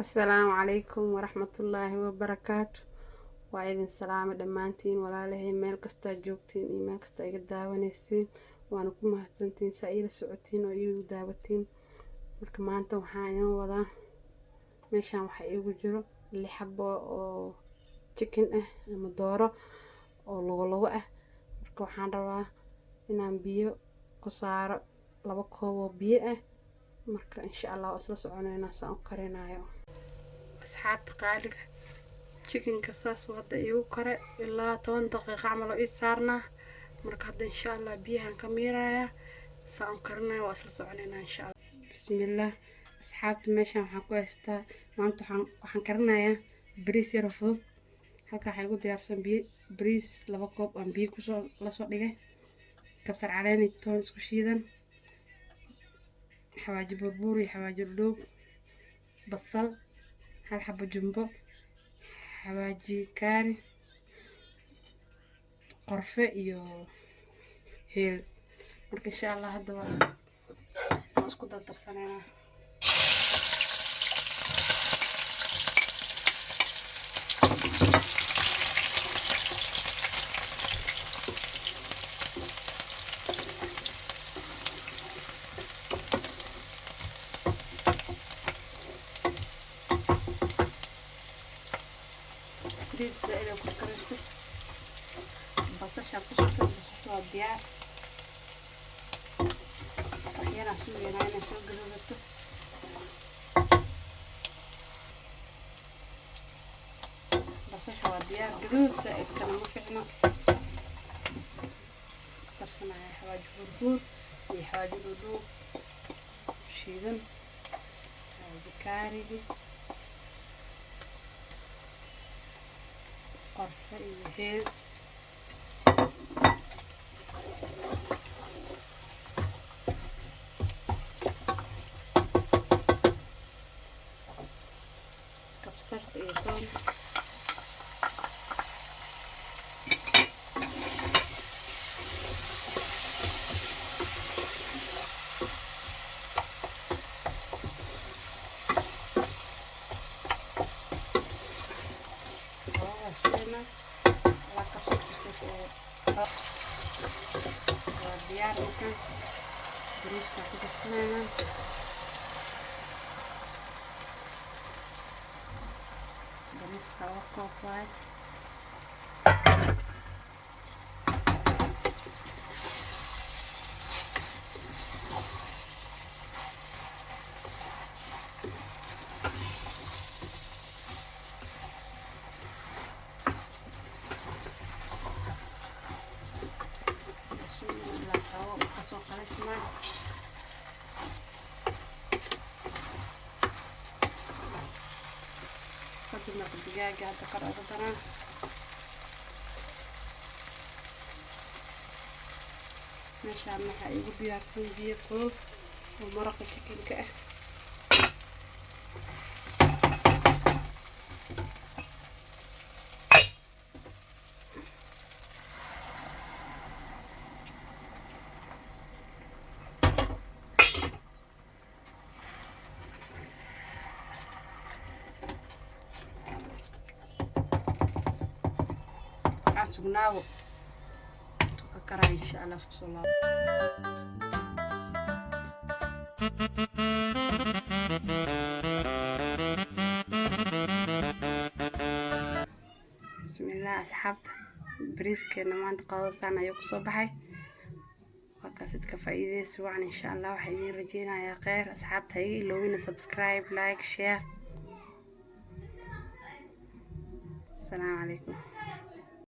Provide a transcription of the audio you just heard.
Asalaamu calaykum waraxmatullaahi wabarakaatu. Waa idin salaamo dhammaantiin walaalahay, meel kastaa joogtiin iyo meel kasta iga daawanaysiin. Waana ku mahadsantiin saa iila socotiin oo iigu daawatiin. Marka maanta waxaan idin wadaa, meeshaan waxaa iigu jiro lix xabo oo chicken ah ama dooro oo logo logo ah. Marka waxaan rabaa inaan biyo ku saaro, 2 koob oo biyo ah. Marka insha Allah waa isla soconeynaa saan u karinayo. Asxaabta qaaliga, chickenka saas hadda iigu kare, ilaa 10 daqiiqo camal oo ii saarnaa. Marka hadda insha Allah biyahan ka miirayaa, saan u karinayo waa isla soconeynaa insha Allah. Bismillaah. Asxaabta, meeshaan waxaan ku haystaa, maanta waxaan karinayaa bariis yar oo fudud. Halkan waxaa igu diyaarsan biyo, bariis 2 koob aan biyo kusoo lasoo dhigay, kabsar caleen iyo toon isku shiidan, xawaaji burbuur iyo xawaaji dhudhuub, basal, hal xabo jumbo, xawaaji kaari, qorfe iyo heel. Marka insha Allah hadda waa isku dardarsaneynaa. Saliid zaaid aa ku karisa, basashaa ku shubtay, basasha waa diyaar. Waxyaraa sugeynaa inay soo gaduudato. Basasha waa diyaar, gaduud zaaidkana ma fiicno. Darsanaya xawaaji burbuur iyo xawaaji dhudhuub shiidan, xawaaji kaarigi, qorfe iyo heel. Kabsarta iyo toonta. Waa sugeynaa ilaa kabsarta waa diyaar. Markaan bariiska ku darsanaynaa. Bariiska 2 koob waaye. Ilaa xoogo kasoo qalismaa. Kadib marka digaaga hadda kor ugu daraa. Meeshaan waxaa iigu diyaarsan biyo kulul oo maraqa chickenka ah. Waxaan sugnaabo intuu ka karaya, insha Allah isku soo laabo. Bismillaah. Asxaabta, bariiskeena maanta qadasaan ayuu kusoo baxay. Waa kaasid, ka faa'iideysi wacan insha Allah. Waxaa idiin rajeynayaa kheyr. Asxaabta, ha iga iloowina subscribe, like, share. Asalaamu calaykum.